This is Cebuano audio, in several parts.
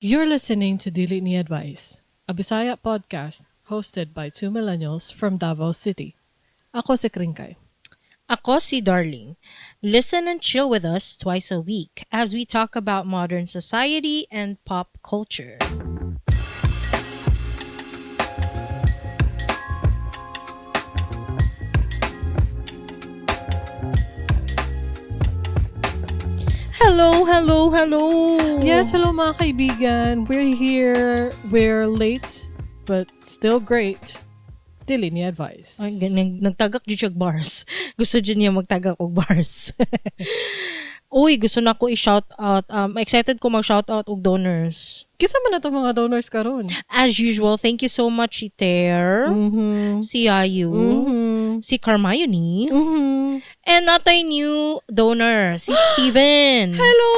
You're listening to Dili Ni Advice, a Bisaya podcast hosted by two millennials from Davao City. Ako si Kringkay. Ako si Darling. Listen and chill with us twice a week as we talk about modern society and pop culture. Hello, hello, hello. Yes, hello mga kaibigan. We're here. We're late, but still great. Dili Ni Advice. Ay, nagtagak jud siya og bars. Gusto jud niya magtagak og bars. Uy, gusto na ko i-shout out. Excited ko mag-shout out og donors. Kisa man na to mga donors karon. As usual, thank you so much si Ter, si Ayu, si Carmione, and natay new donor, si Steven. Hello!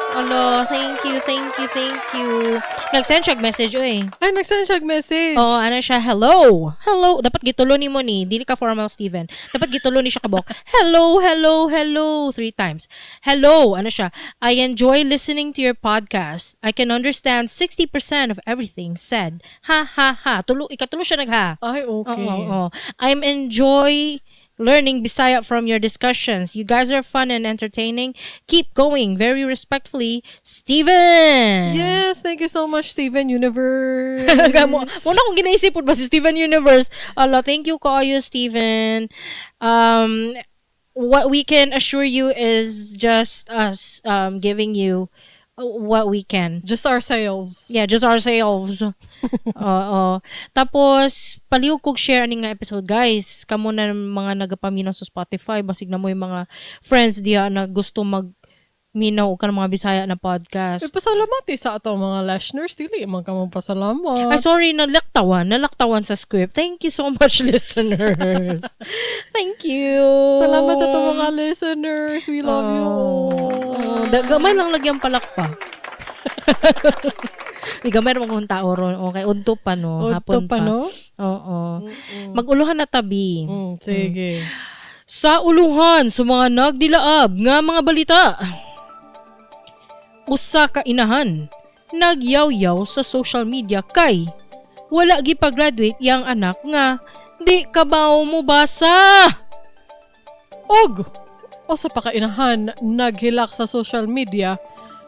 Hello, thank you, thank you, thank you. Nag-send siya og message, uy. Ay, nag-send siya og message. Oh, ano siya, hello. Hello. Dapat gitulo ni mo ni. Dili ka formal, Steven. Dapat gitulo ni siya kabok. Hello, hello, hello. 3 times. Hello. Ano siya? I enjoy listening to your podcast. I can understand 60% of everything said. Ha, ha, ha. Tulo, ikatulo siya nagha. Ay, okay. Oo, oo. I'm enjoy learning Bisaya from your discussions. You guys are fun and entertaining. Keep going. Very respectfully, Steven. Yes, thank you so much, Steven Universe. Mo na akong ginaisip po ba si Steven Universe. Ala, thank you kaayo, Steven. What we can assure you is just us giving you what we can. Just ourselves. Yeah, just ourselves. Oo. Tapos, palihog kog share ani nga episode, guys. Kamo na mga nagapaminaw sa Spotify, basig na mo yung mga friends diha na gusto mag minaw og kanang mga Bisaya na podcast. Eh, pasalamat sa ato mga listeners. Dili man ka mong pasalamat. Ay, sorry, nalaktawan sa script. Thank you so much, listeners. Thank you. Salamat sa ato mga listeners. We love you all. Oh, gamay lang lagyan palakpak. Di gamay ra man kung tao ron. Okay, udto pa no, Udto hapon pa, no? Oo. Mm-mm. Mag-uluhan na tabi. Sige. Sa uluhan sa mga nagdilaab nga mga balita. Usa ka inahan nagyaw-yaw sa social media kay wala gipa-graduate yang anak nga di kabaw mo basa. Og usa pa ka inahan naghilak sa social media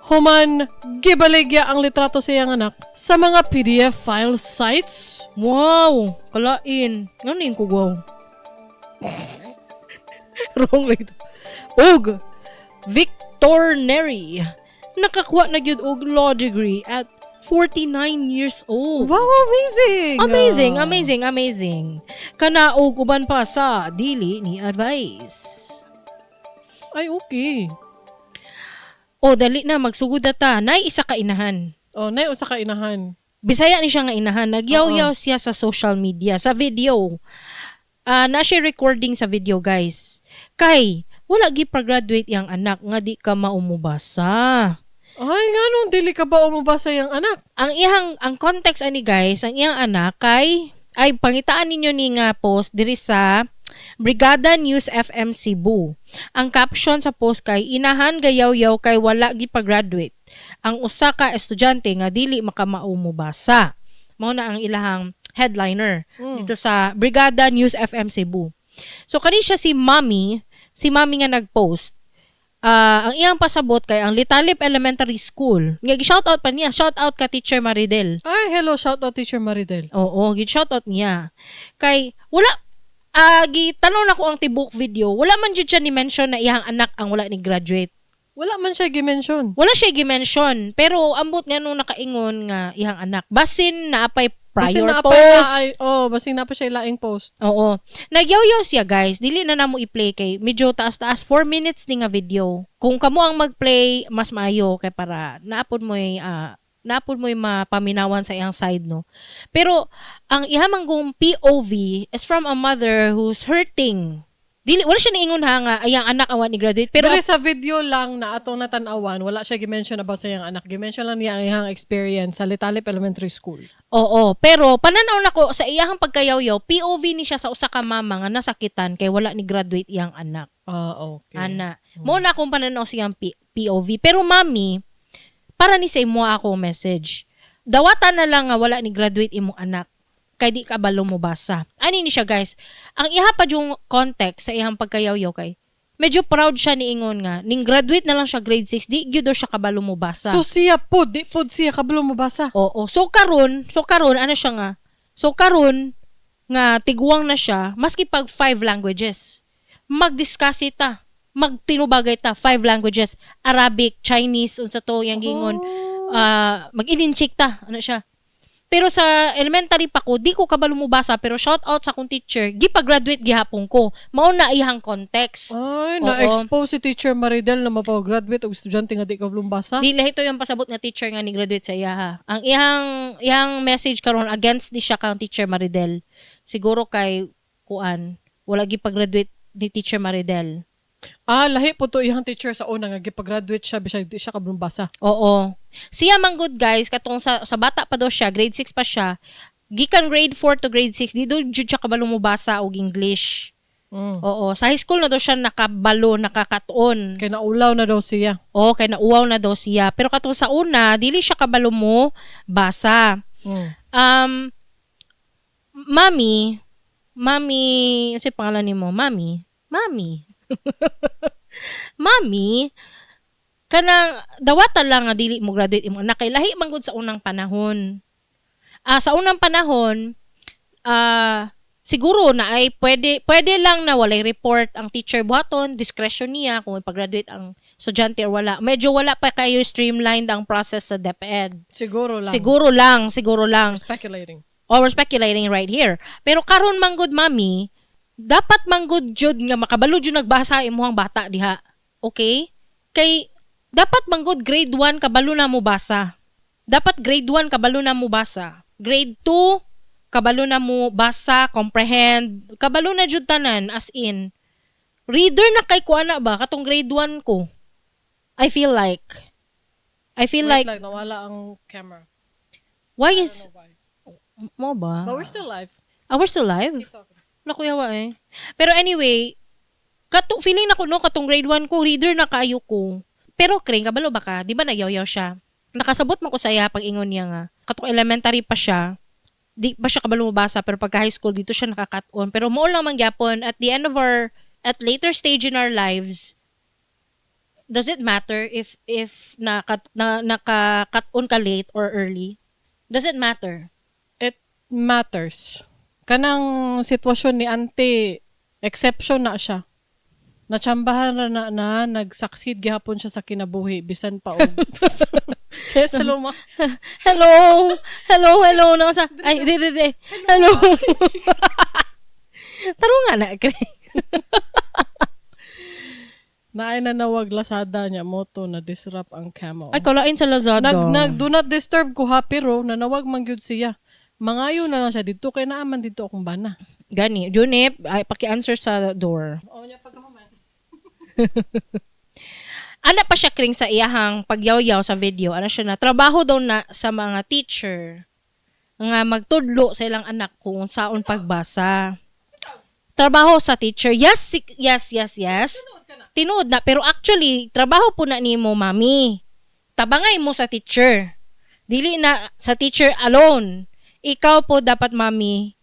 human gibaligya ang litrato sa iyang anak sa mga PDF file sites. Wow, kalain. Ngano yung kugaw? Wrong like to. Og Victor Neri nakakuha na gyud og law degree at 49 years old. Wow, amazing! Amazing, amazing, amazing. Kana og uban pa sa dili ni advice. Ay, okay. O dali na magsugod na ta. Nay isa ka inahan. Oh, nay usa ka inahan. Bisaya ni siya nga inahan. Nagyaw-yaw siya sa social media, sa video. Na siya recording sa video, guys. Kay wala gi pa-graduate yang anak nga di ka maumubasa. Ay, nganong dili ka ba umubasa yang anak? Ang iyang ang context ani guys, ang iyang anak kay ay pangitaan ninyo ni nga post diri sa Brigada News FM Cebu. Ang caption sa post kay inahan gayaw-yaw kay wala gi pa-graduate. Ang usa ka estudyante nga dili makamaumubasa. Mao na ang ilahang headliner dito sa Brigada News FM Cebu. So kani siya si Mommy nga nagpost. Ang iyang pasabot kay ang Litalip Elementary School. Nga gi-shout out pa niya, shout out ka Teacher Maridel. Ay, hello, shout out Teacher Maridel. Oo, gi-shout out niya. Kay wala gitanong nako ang tibok video. Wala man jud siya ni mention na iyang anak ang wala ni graduate. Wala man siya gi-mention. Wala siya gi-mention, pero ambot nga nung nakaingon nga iyang anak. Basin na apay prior Basin na post. Basin na pa siya laing post. Oo. Nagyaw-yaw siya, guys. Dili na namo i-play kay medyo taas-taas 4 minutes ni nga video. Kung kamo ang mag-play, mas maayo kay para naapod mo'y mapaminawan sa iyang side, no. Pero ang ihamang kong POV is from a mother who's hurting. Dili wala siya niingon ha nga ayang anak awan ni graduate pero Pero sa video lang na atong natan-awan, wala siya gi-mention about sa iyang anak. Gi-mention lang niya ang iyang experience sa Litalip Elementary School. Oo, pero pananaw nako sa iyang pagkayaw-yaw, POV ni siya sa usa ka mama nga nasakitan kay wala ni graduate iyang anak. Ah, okay. Ana. Mo na akong pananaw sa iyang POV. Pero mami, Para ni sa imo ako message. Dawata na lang nga wala ni graduate imong anak kay di ka balo mo basa. Ani ni siya, guys. Ang iha pa yung context sa iyang pagkayawyaw kay medyo proud siya niingon nga ning graduate na lang siya grade 6, di gyud daw siya kabalo mo basa. So siya po, di po siya kabalo mo basa. Oo. So karon ano siya nga? So karon nga tiguang na siya, maski pag five languages. Mag-discuss ita. Magtinubagay ta five languages, Arabic, Chinese, unsa to yang gingon. Oh. Ah, mag-ininchik ta, ano siya. Pero sa elementary pa ko, di ko kabalo mo basa, pero shout out sa akong teacher, gipa-graduate gihapon ko. Mao na iyang context. Ay, Oo. na-expose si Teacher Maridel na mapagraduate og estudyante nga di kabalo basa. Di lahi to yung pasabot nga teacher nga ni graduate sa iya ha. Ang iyang iyang message karon, against ni siya kang Teacher Maridel. Siguro kay kuan, wala gi-graduate ni Teacher Maridel. Ah, lahi po to iyang teacher sa una nga gipagraduate siya bisag di siya kabalo basa. Oo. Siya man good, guys, katong sa bata pa daw siya, grade 6 pa siya. Gikan grade 4 to grade 6, di daw jud siya kabalo mo basa og English. Oo, sa high school na daw siya nakabalo, nakakatuon. Kay naulaw na daw siya. Oo, kay nauwaw na daw siya. Pero katong sa una, dili siya kabalo mo basa. Mami, mami, ano pangalan nimo? Mami, mami. Mami, kanang dawata lang nga dili mo graduate imo anak kay lahi man gud sa unang panahon. Ah, sa unang panahon, siguro na ay pwede pwede lang na walay report ang teacher buhaton, discretion niya kung ipag-graduate ang estudyante or wala. Medyo wala pa kayo streamlined ang process sa DepEd. Siguro lang. Siguro lang, siguro lang. We're speculating. Or we're speculating right here. Pero karon man gud, mami, dapat man gud jud nga makabalo jud nagbasa imuhang bata diha. Okay? Kay dapat man gud grade 1 kabalo na mo basa. Dapat grade 1 kabalo na mo basa. Grade 2 kabalo na mo basa, comprehend, kabalo na jud tanan, as in. Reader na kay ko ana ba katong grade 1 ko. I feel Wait like lang, nawala ang camera. Why I don't is know why. mo ba? But we're still live. Ah, we're still live? Keep talking. Wala kuya wa eh. Pero anyway, katong feeling na ko no, katong grade 1 ko, reader na kaayo ko. Pero Kring, kabalo ba ka? Di ba nagyaw-yaw siya? Nakasabot mo ko sa iya pag ingon niya nga. Katong elementary pa siya, di pa siya kabalo mabasa, pero pagka high school dito siya nakakat-on. Pero mo lang man gyapon at the end of our at later stage in our lives, does it matter if naka-cut-on ka late or early? Does it matter? It matters. Kanang sitwasyon ni ante, exception na siya. Natsambahan na na, na nag-succeed gihapon siya sa kinabuhi bisan pa og Yes, hello ma. Hello! Hello, hello. Nasa, ay, di, di, di. Hello. Taro nga na, Kring. Naay nanawag Lazada niya moto na disrupt ang camo. Ay, kalain sa Lazada. Nag nag do not disturb ko ha, pero nanawag man gyud siya. Mangayo na lang siya didto kay naa man didto akong bana. Gani. Junip, ay, paki-answer sa door. Oo niya pagkahuman. Ana pa siya, Kring, sa iyahang pagyaw-yaw sa video. Ano siya na, trabaho daw na sa mga teacher nga magtudlo sa ilang anak kung saon pagbasa. Trabaho sa teacher. Yes, yes. Tinuod na. Pero actually, trabaho po na nimo, mami. Tabangay mo sa teacher. Dili na sa teacher alone. Ikaw po dapat, mami,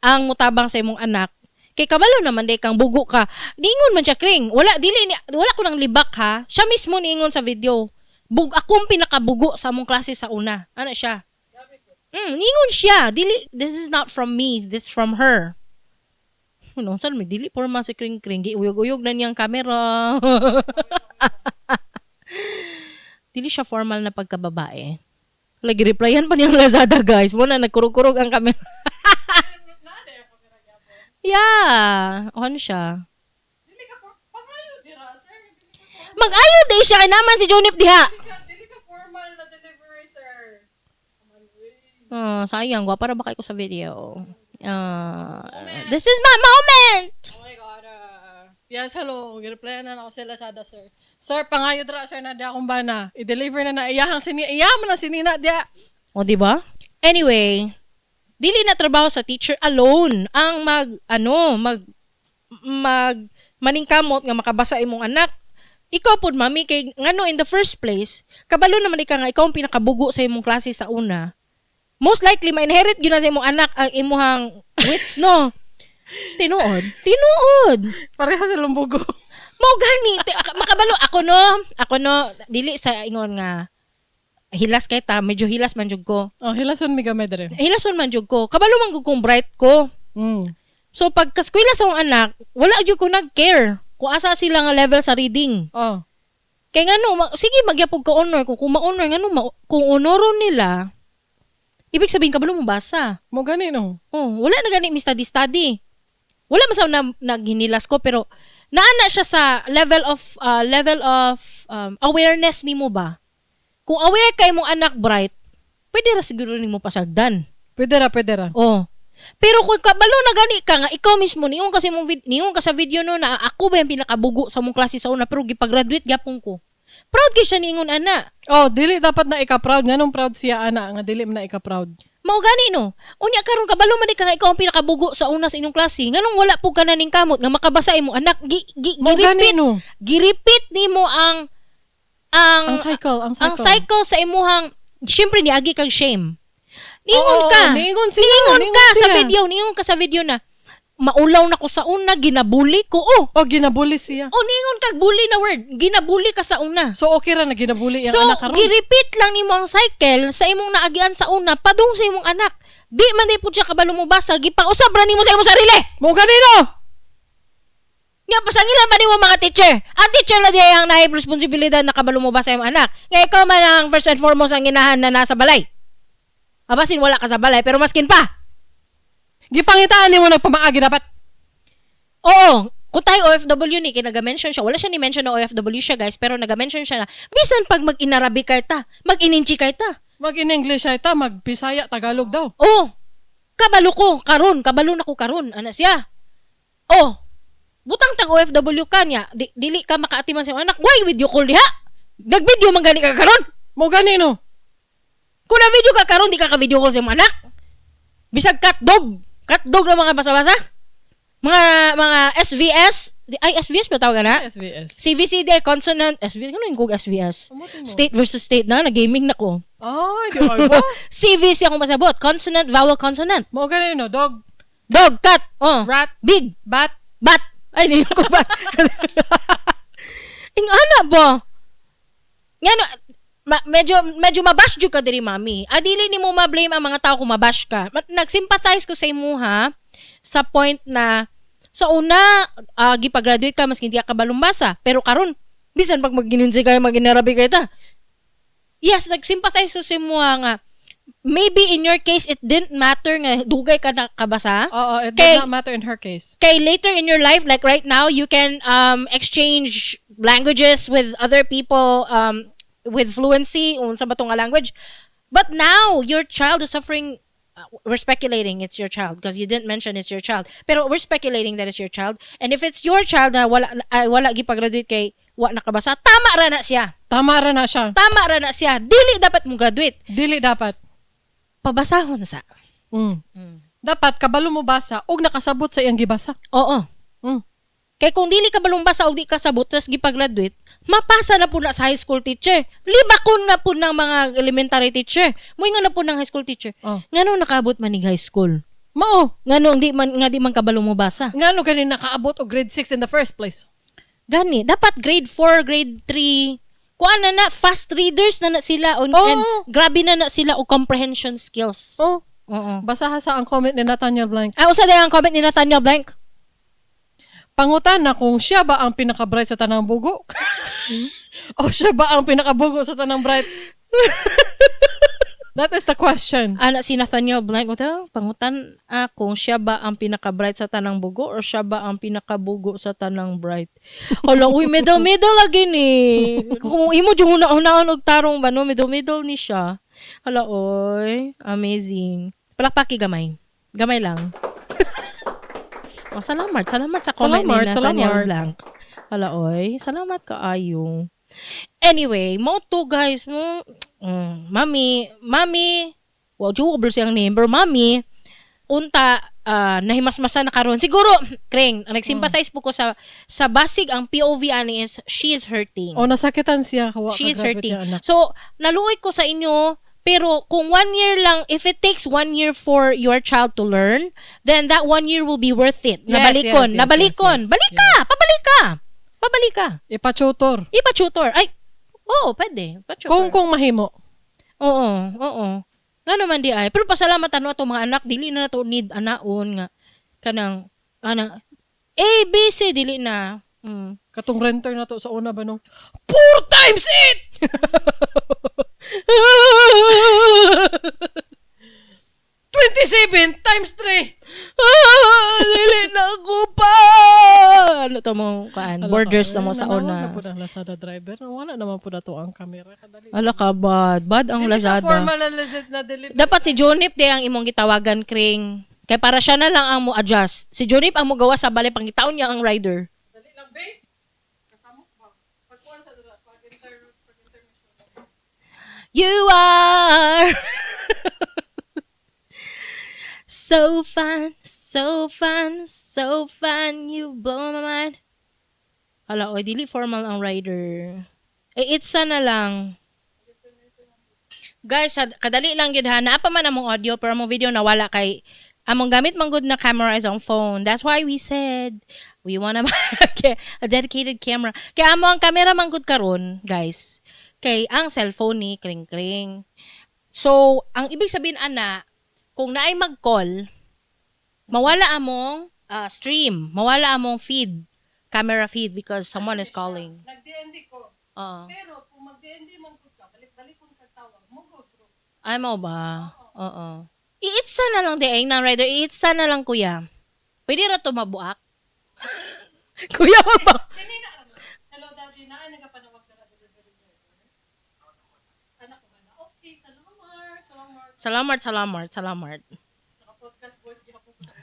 ang mutabang sa imong anak. Kay kabalo naman day kang bugo ka. Niingon man siya, Kring. Wala dili ni wala ko nang libak ha. Siya mismo niingon sa video. Bug akong pinakabugo sa among klase sa una. Ano siya? Niingon siya. Dili, this is not from me, this from her. Ano, saan may dili porma si Kring Kring. Giuyog-uyog na niyang camera. Dili siya formal na pagkababae. Lagi replyan pa niyang Lazada, guys. Muna nagkurog-kurog ang camera. Yeah, on siya. Mag-ayo day siya kay naman si Junip diha. Dili ka formal na delivery, sir. Oh, sayang, gwapa ra ba kay ko sa video? This is my moment. Oh my God. Yes, hello. Gi-replyan na ako sa Lazada, sir. Sir, pangayo dra, sir, na di akong bana. I-deliver na na. Iyahang sini. Iya man na sinina diya. O, di ba? Anyway, dili na trabaho sa teacher alone ang mag ano, mag mag maningkamot nga makabasa imong anak. Ikaw pod, mami, kay ngano in the first place, kabalo naman ika nga ikaw ang pinakabugo sa imong klase sa una. Most likely ma-inherit gyud na sa imong anak ang imuhang wits, no? Tinuod. Tinuod. Pareha sa lumbugo. Mao gani makabalo ako, no. Ako, no, dili sa ingon nga hilas kay ta, medyo hilas man jud ko. Oh, hilason mi gamay dere. Hilason man jud ko. Kabalo man gud kong bright ko. So pagkaskwela sa akong anak, wala jud ko nag-care kung asa sila nga level sa reading. Kay ngano, sige magyapog ka honor ko kung ma-honor ngano kung honoron nila, ibig sabihin kabalo mo basa. Mao gani, no. Oh, wala na gani mi study study. Wala man sa na naghinilas ko pero naana siya sa level of awareness nimo ba? Kung aware kay mong anak bright, pwede ra siguro nimo pasagdan. Pwede ra, pwede ra. Oh. Pero kung kabalo na gani ka nga ikaw mismo niingon kasi mong niingon ka sa video, no, na ako ba yung pinakabugo sa mong klase sa una pero gipag-graduate gyapon ko. Proud kay siya niingon ana. Oh, dili dapat na ika-proud. Nganong proud siya ana nga dili man na ika-proud? Mao gani, no. Unya karon kabalo man di ka nga ikaw ang pinakabugo sa una sa inyong klase. Nganong wala po ka na ning kamot nga makabasa imong anak? Gi, gi, Mao gani, gi-repeat, no. gi-repeat nimo ang Ang cycle, ang cycle. Ang cycle sa imuhang syempre niagi kag shame. Niingon Oo, ka. niingon siya, Niingon niingon ka sa siya. video, niingon ka sa video na maulaw na ko sa una, ginabuli ko. Oh, Oh, ginabuli siya. oh, niingon kag bully na word. Ginabuli ka sa una. So okay ra na ginabuli ang So, anak karon. gi-repeat lang nimo ang cycle sa imong naagian sa una padung sa imong anak. Di man di pud siya kabalo mo basa, gipausab ra nimo sa imong sarili. Mao gani, no. Nga pasangilan ba nimo mga teacher? Ang teacher na diay ang naay responsibilidad na kabalo mo basa imong anak. Nga ikaw man ang first and foremost ang inahan na nasa balay. Abasin wala ka sa balay pero maskin pa. Gipangitaan nimo nagpamaagi dapat. Oo, kung tayo OFW ni, kay naga-mention siya. Wala siya ni-mention na OFW siya, guys, pero naga-mention siya na, bisan pag mag-inarabi kay ta, mag-ininchi kay ta. Mag in English ay ta, mag Bisaya, Tagalog daw. Oh, kabalo ko, karon, kabalo na ko karon, ana siya. Oh, butang tag OFW ka niya, dili ka makaatiman sa imong anak, why video call diha? Nag-video man gani ka karon. Mao gani, no. Kung na video ka karon, di ka ka-video call sa imong anak. Bisag cat dog, cat dog na mga basa-basa. Mga SVS, ay SVS ba tawag na? SVS. CVC di consonant, SV, ano yung kog SVS? Umutin mo. State versus state na, na-gaming na ko. Ay, di ay ba? CVC akong pasabot, consonant, vowel, consonant. Mao gani, no, dog, Dog, cat, oh, rat, big, bat. Bat. Ay, hindi ko ba? Ing ana ba? Nga no, medyo medyo mabash jud ka diri, mami. Adili nimo ma-blame ang mga tao kung mabash ka. Nag-sympathize ko sa imo ha sa point na sa una gipa-graduate ka maski hindi ka kabalumbasa pero karon bisan pag maggininsi kayo maginarabi kay ta. Yes, nag-sympathize ko sa imo nga maybe in your case it didn't matter nga dugay ka nakabasa. Oo, it Kay- does not matter in her case. Kay later in your life, like right now, you can exchange languages with other people with fluency unsa ba tong nga language. But now your child is suffering. We're speculating it's your child because you didn't mention it's your child, pero we're speculating that it's your child, and if it's your child na wala ay, wala gipag-graduate kay wa nakabasa, tama ra na siya. Tama ra na siya. Tama ra na siya, dili dapat mo graduate. Dili dapat. Pabasahon sa. Dapat kabalo mo basa ug nakasabot sa iyang gibasa. Oo. Kay kung dili ka balumbasa og di ka sabot tas gipag-graduate, mapasa na po na sa high school teacher. Libakon na po ng mga elementary teacher. Moingon na po ng high school teacher. Ngano nakaabot man nig high school? Mao. Ngano di man nga di man kabalo mo basa? Ngano gani nakaabot og grade 6 in the first place? Gani, dapat grade 4, grade 3, kuan na na, fast readers na na sila on, Oo. and grabe na na sila og comprehension skills. Oh, Oo. basaha sa ang comment ni Nathaniel Blank. Ah, usa din ang comment ni Nathaniel Blank. Pangutan na kung siya ba ang pinaka-bright sa tanang bugo? O siya ba ang pinakabugo sa tanang bright? That is the question. Ana si Nathaniel Blank, ito, pangutan ah, kung siya ba ang pinaka-bright sa tanang bugo or siya ba ang pinakabugo sa tanang bright. Hala, uy, middle middle lagi ni. Kung imo jud una-unaan og tarong ba, no, middle middle ni siya. Hala, oy, amazing. Palakpaki gamay. Gamay lang. Oh, salamat. Salamat sa comment Salamat, ni Nathaniel salamat. Blank. Hala, oy, salamat kaayo. Anyway, mo to guys, mo mami, mami, wow, jud ko siyang name, pero mami, unta, Nahimasmasa na karon. Siguro, Kring, nag-sympathize po ko sa basig ang POV ani is she is hurting. O nasakitan siya wa She is ka hurting. grabe anak. So, naluoy ko sa inyo, pero kung one year lang, if it takes one year for your child to learn, then that one year will be worth it. Nabalikon, nabalikon. Balik ka, pabalik ka. Pabalik ka. Ipa-tutor. Ipa-tutor. Ay, oo, pwede. Pa-tutor. Kung mahimo. Oo. Ngano man di ay. Pero pasalamat ano ato mga anak, dili na nato need anaon nga kanang ana A B C dili na. Katong renter na to sa una ba nung 4 times 8! 27 times 3! Ah, dili na ako pa. Ano to mo kuan? Borders na mo sa una. una. Po ang Lazada driver. Wala naman po na to ang camera. Kadali. Ala ka bad. Bad ang Dili siya Lazada. formal na legit na delivery. Dapat si Jonip di ang imong gitawagan, Kring. Kay para siya na lang ang mo adjust. Si Jonip ang mo gawa sa balay, pangitaon niya ang rider. Dali lang, babe. Kasamok ba? Pagkuhan sa dala. Pag-intermission. You are so fun, so fun, so fun. You blow my mind. Hala, oy, dili formal ang rider. Eh, itsa na lang. Guys, kadali lang gyud ha. Naa pa man among audio pero among video nawala kay among gamit man gud na camera is ang phone. That's why we said we wanna buy a dedicated camera. Kaya amo ang camera man gud karon, guys. Kay ang cellphone ni Kring Kring. So, ang ibig sabihin ana, kung naay mag-call, mawala among stream, mawala among feed, camera feed because someone is calling. Nag-DND ko. Oo. Pero kung mag-DND man gud ka, balik-balikon ka tawag, mo go through. Ay, mo ba? Oo. Iitsa na lang di, ay, nang rider. Iitsa na lang, kuya. Pwede ra to mabuak? Kuya, magba. Sinina ano? Hello, daddy na. Ay, nagapanawag na delivery driver. Anak ko ba na? Okay, salamat. Salamat. Salamat, salamat, salamat. Naka-podcast voice gihapon ko sa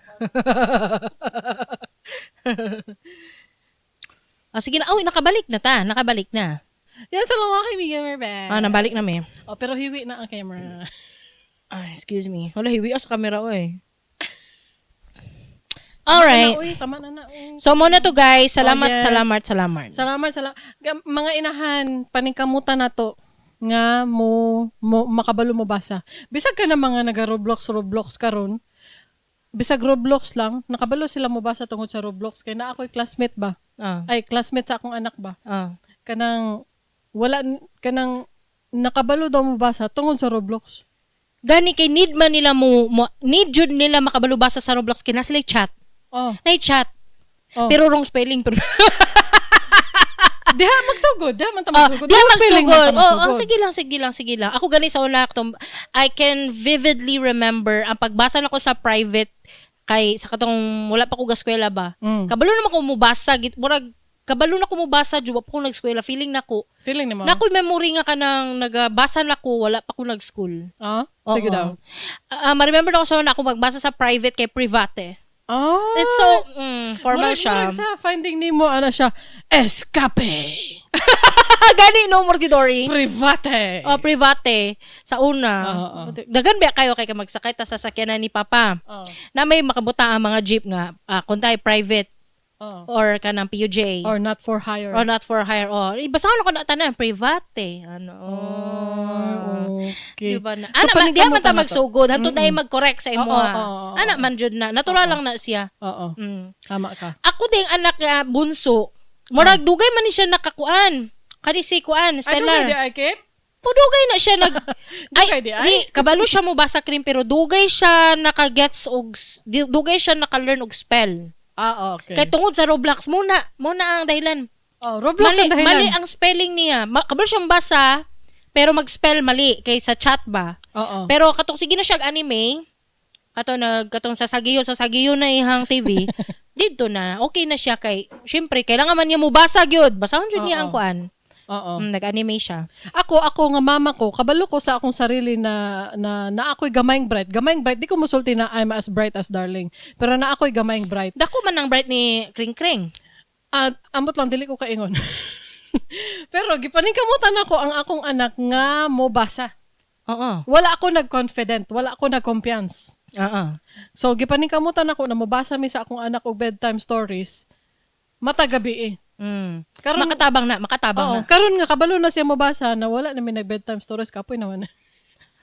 Ah, sige na. Oh, nakabalik na ta. Nakabalik na. Yan, sa mga kaibigan, we're back. Ah, nabalik na me. Oh, pero hiwi na ang camera. Ah, excuse me. Wala, hiwi sa camera, oy. Alright. Na, uy, tama na na. Uy. So, muna to, guys. Salamat, Oh, yes. salamat, salamat. Salamat, salamat. Mga inahan, paningkamutan na to nga mo makabalo mo basa. Bisag ka na mga naga Roblox Roblox karon. Bisag Roblox lang, nakabalo sila mo basa tungod sa Roblox kay naa ako'y classmate ba? Ay, classmate sa akong anak ba? Kanang wala kanang nakabalo daw mo basa tungod sa Roblox. Gani kay need man nila mo need jud nila makabalo basa sa Roblox kay na sila chat. Oh. Nay chat. Oh. Pero wrong spelling pero Diha magsugod, diha man ta Ah, magsugod. diha Wrong spelling man magsugod. ta Oh, oh, sige lang, sige lang, sige lang. Ako gani sa una tong I can vividly remember ang pagbasa nako sa private kay sa katong wala pa ko gaskwela ba. Kabalo naman ko mubasa git murag kabalo na ko mubasa jud wa pa ko nagskwela, feeling nako. Feeling nimo. Nakoy memory nga kanang nagabasa nako wala pa ko nag-school. Ah, sige Oo. daw. Ah, ma-remember na ko sa una ako magbasa sa private kay private. Ah. It's so formal Murag- siya. murag sa Finding Nemo, ano siya, Escape! Gani no more si Dory. Private! Oh, private sa una. Oo. Dagan ba kayo kay ka magsakay ta sa sasakyan na ni Papa. Oh, Na may makabuta ang mga jeep nga kung tayo private oh. or kanang PUJ Or not for hire. or not for hire. Oh, ibasahon ako na tanan private. Ano? Oh, okay. Diba na? So, Ana man diha man ta paningkamutan na to. magsugod hantod na mag-correct sa imo. Oo, oo, oo, Ana man jud na. Natural lang na siya. Oo, tama ka. Ako ding anak nga bunso. Murag dugay man ni siya nakakuan. Kani si kuan, Ay, Stellar. dugay di ay, Kip? O dugay na siya nag ay Dugay di ay? di kabalo siya mo basa cream pero dugay siya nakagets og dugay siya naka-learn og spell. Ah, okay. Kay tungod sa Roblox muna, muna ang dahilan. Oh, Roblox Mali, ang dahilan. mali ang spelling niya. Kabalo siya basa pero mag-spell mali kay sa chat ba. Oo. Pero katong sige na siya og anime, kato nag katong sasagiyo sasagiyo na ihang TV, didto na okay na siya kay syempre kailangan man niya mobasa gyud. Basahon jud niya ang Oo. kuan. Oo. Nag-anime siya. Ako nga mama ko, kabalo ko sa akong sarili na na, na ako'y gamayng bright. Gamayng bright, di ko musulti na I'm as bright as darling. Pero na ako'y gamayng bright. Dako man ang bright ni Kring Kring. At ambot lang dili ko kaingon. Pero gipaningkamutan ako ang akong anak nga mo basa. Oo. Wala ako nag-confident, wala ako nag-confiance. Oo. So gipaningkamutan ako na mobasa mi sa akong anak og bedtime stories matag gabi eh. Karon Makatabang na, makatabang Oo, na. Karon nga kabalo na siya mobasa na wala na mi nag bedtime stories, kapoy naman.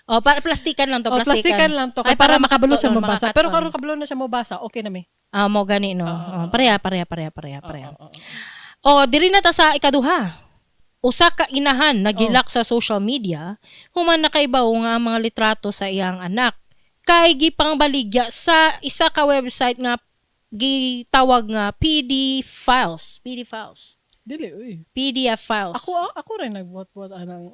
Oh, para plastikan lang to, Oh, plastikan. plastikan lang to kay Ay, para makabalo siya makaton, mobasa. Pero makakaton. karon kabalo na siya mobasa, okay na mi. Ah, mo gani, no. Oo. Oh, pareha, pareha, pareha, pareha, pareha. Oo. Oh, diri na ta sa ikaduha. Usa ka inahan nagilak sa social media human nakaibaw nga ang mga litrato sa iyang anak kay gipangbaligya sa isa ka website nga gitawag nga PD files, PD files, Dili uy. PDF files. Ako rin nagbuhat-buhat anang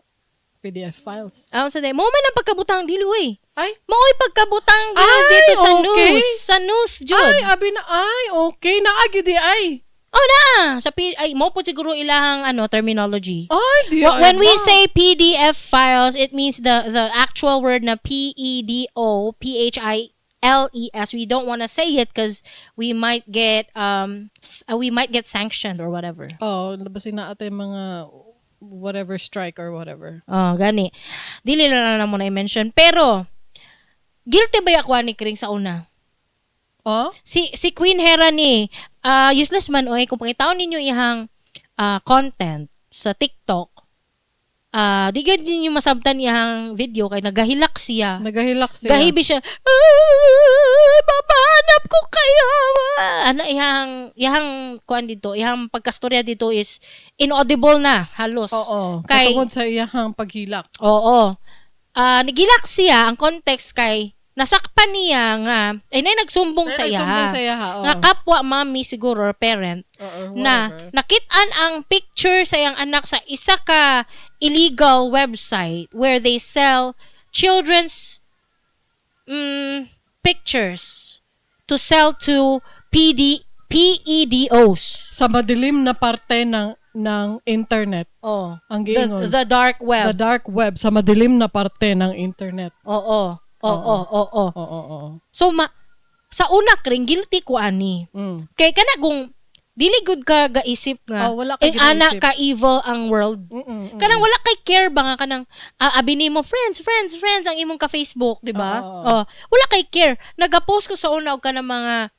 PDF files. Ah, unsa day? Mo man ang pagkabutang, dili uy. Ay, Mao'y pagkabutang gyud Ay, dito sa news, sa news jud. Ay, abi na ay, okay na agi di ay. Oh na, sa P, ay mo po siguro ilahang ano terminology. Ay, di ay. When we ba? say PDF files, it means the actual word na PEDO PHILES. We don't want to say it because we might get sanctioned or whatever. Oh, labasin na ate mga whatever strike or whatever. Oh, gani. Dili na lang na mo na i-mention. Pero guilty ba ako ni Kring sa una? Oh? Si Queen Hera ni useless man oy, kung pangitaon ninyo ihang content sa TikTok, di gyud ninyo masabtan iyang video kay nagahilak siya. Nagahilak siya. Gahibi siya. "Ah, babanap ko kayo." Ano iyang kuan dito, iyang pagkastorya dito is inaudible na halos. Oo. Kay Katungod sa iyahang paghilak. Oo. Ah, nigilak siya, ang context kay nasakpan niya nga ay nay nagsumbong sa iya. Nagsumbong sa iya, oo. Nga kapwa mami siguro or parent Oo, na whatever. nakitaan ang picture sa iyang anak sa isa ka illegal website where they sell children's pictures to sell to PD PEDOs. Sa madilim na parte ng internet. Oh, Ang the, giingon. the dark web. The dark web, sa madilim na parte ng internet. Oo. Oo. So sa una, Kring, guilty ko ani. Kay kana kung dili gud ka gaisip nga Oh, wala ka ing ana ginaisip. ka evil ang world. Kanang wala kay care ba nga kanang abi nimo friends, friends, friends ang imong ka Facebook, di ba? Oo. Oh, wala kay care. Nagapost ko sa una og kanang mga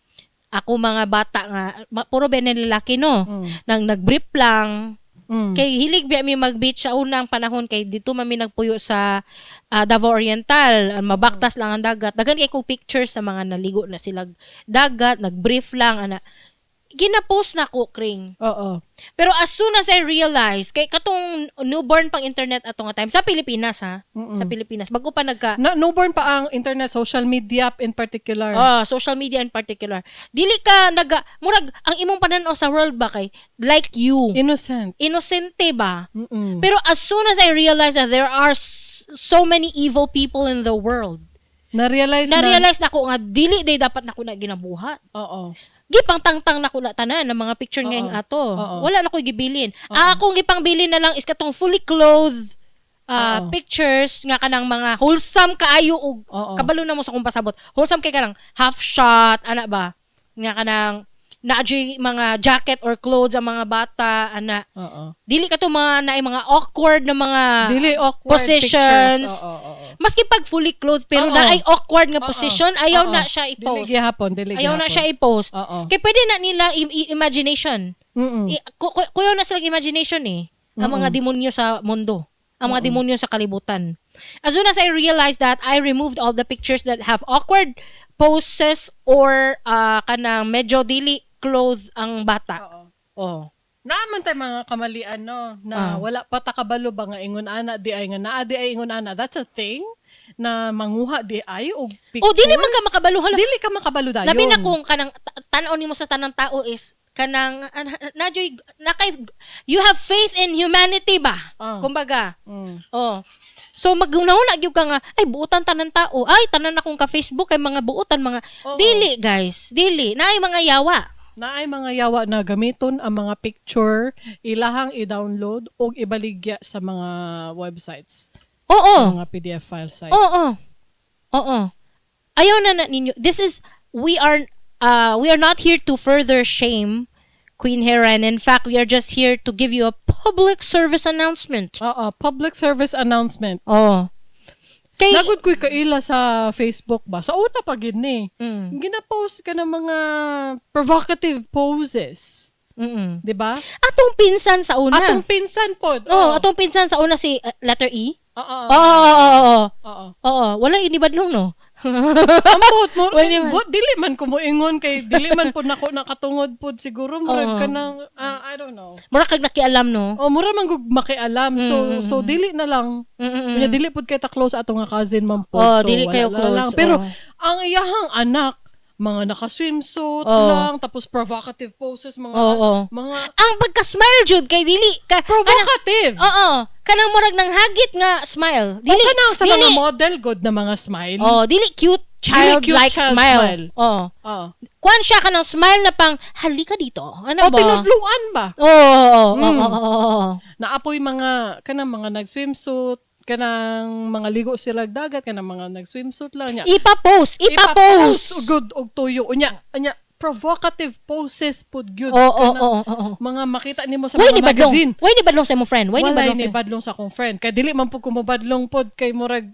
ako mga bata nga puro ba lalaki, no? Nang nag-brief lang kay hilig biya mi mag-beach sa unang panahon kay dito man mi nagpuyo sa Davao Oriental, mabaktas lang ang dagat. Daghan kay kog pictures sa mga naligo na sila dagat, nag-brief lang ana. Gina-post na ko, Kring. Pero as soon as I realized, kay katong newborn pang internet ato nga time sa Pilipinas ha, sa Pilipinas bago pa nagka Na, newborn pa ang internet, social media in particular. Oh, social media in particular. Dili ka naga murag ang imong pananaw sa world ba kay like you. Innocent. Inosente ba? Mm-mm. Pero as soon as I realized that there are so many evil people in the world, Na-realize na. na-realize na ko nga dili day dapat nako na ginabuhat. Gipang tangtang na ko na tanan ng mga picture ngayong ato. Oo. Wala na ko gibilin. Ang akong gipangbilin na lang is katong fully clothed pictures nga kanang mga wholesome kaayo og kabalo na mo sa kung pasabot. Wholesome kay kanang half shot ana ba? Nga kanang naa juy mga jacket or clothes ang mga bata ana. Dili kato mga naay mga awkward na mga Dili awkward positions. pictures. Oo. Maski pag fully clothed pero naay awkward nga position, ayaw na siya Dili i-post. gihapon, dili Ayaw na gihapon. siya i-post. Oo. Kay pwede na nila imagination. Kuyaw na silang imagination eh. Ang mga demonyo sa mundo. Ang mga demonyo sa kalibutan. As soon as I realized that, I removed all the pictures that have awkward poses or kanang medyo dili clothed ang bata. Oo. Oh. Naaman tay mga kamalian, no, na wala pa ta kabalo ba nga ingon ana di ay nga naa di ay ingon ana. That's a thing na manguha di ay og pictures. Oh, dili man ka makabalo, hala. Dili ka makabalo dayon. Labi na kung kanang tan-aw nimo sa tanang tao is kanang na nakay you have faith in humanity ba? Kumbaga. Oh. So maghunahuna gyud ka nga ay buotan tanan tao. Ay tanan akong ka Facebook kay mga buotan mga dili guys, dili naay mga yawa. Naay mga yawa na gamiton ang mga picture, ilahang i-download og ibaligya sa mga websites, mga PDF file sites. Oo. Ayaw na ninyo. This is we are not here to further shame Queen Hera, and in fact we are just here to give you a public service announcement. Oo, public service announcement. Oh. Kay Nagod ko'y kaila sa Facebook ba? Sa una pa gid ni. Gina-post ka ng mga provocative poses. 'Di ba? Atong pinsan sa una. Atong pinsan pod. Oh, atong pinsan sa una si letter E. Oo. Oo. Oo. Oo, wala inibadlong, no. Ambot mo. Wala naman. But dili man ko moingon kay dili man pod nako nakatungod pod siguro murag Oo. ka ng I don't know. Mura kag nakialam, no. Oh, mura man gug makialam. So so dili na lang. Unya dili pod kay ta close ato nga cousin man pod. Oh, So, dili wala kayo na close. lang. Pero Oo. ang iyahang anak, mga naka-swimsuit lang, tapos provocative poses, mga Oo. mga Ang pagka-smile jud kay dili ka provocative. Oo, kanang murag nang hagit nga smile. Dili, Dili o kanang sa dili, mga model good na mga smile. Oh, dili cute childlike cute child smile. smile. Oh. Oo. Kuan siya kanang smile na pang halika dito. Ano O ba? tinudluan ba? Oo, oo. Naapoy mga kanang mga nag-swimsuit, kanang mga ligo sila dagat, kanang mga nag-swimsuit lang niya. Ipa-post, ipa-post. Good og tuyo unya, unya provocative poses pud gyud. Oo, Kanang oo. mga makita nimo sa Why mga ni badlong? magazine. Why ni badlong sa imong friend? Why ni Walay badlong? ni badlong sa akong friend. Kay dili man pud ko mobadlong pod kay murag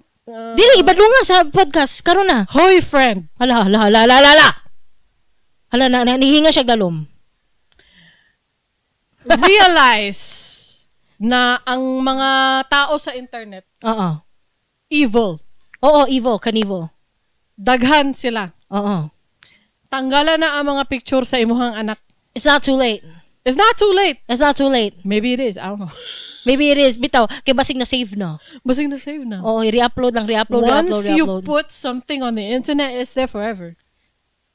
Dili ibadlong nga sa podcast karon na. Hoy, friend. Hala, hala, hala, hala, hala. Hala na, na nihinga siya dalom. Realize na ang mga tao sa internet Oo. evil. Oo, evil, kanivo. Daghan sila. Oo. Tanggalan na ang mga picture sa imuhang anak. It's not too late. It's not too late. It's not too late. Maybe it is. I don't know. Maybe it is. Bitaw, kay basig na save na. Basig na save na. Oo, i-re-upload lang, re-upload, Once re-upload, you re-upload. put something on the internet, it's there forever.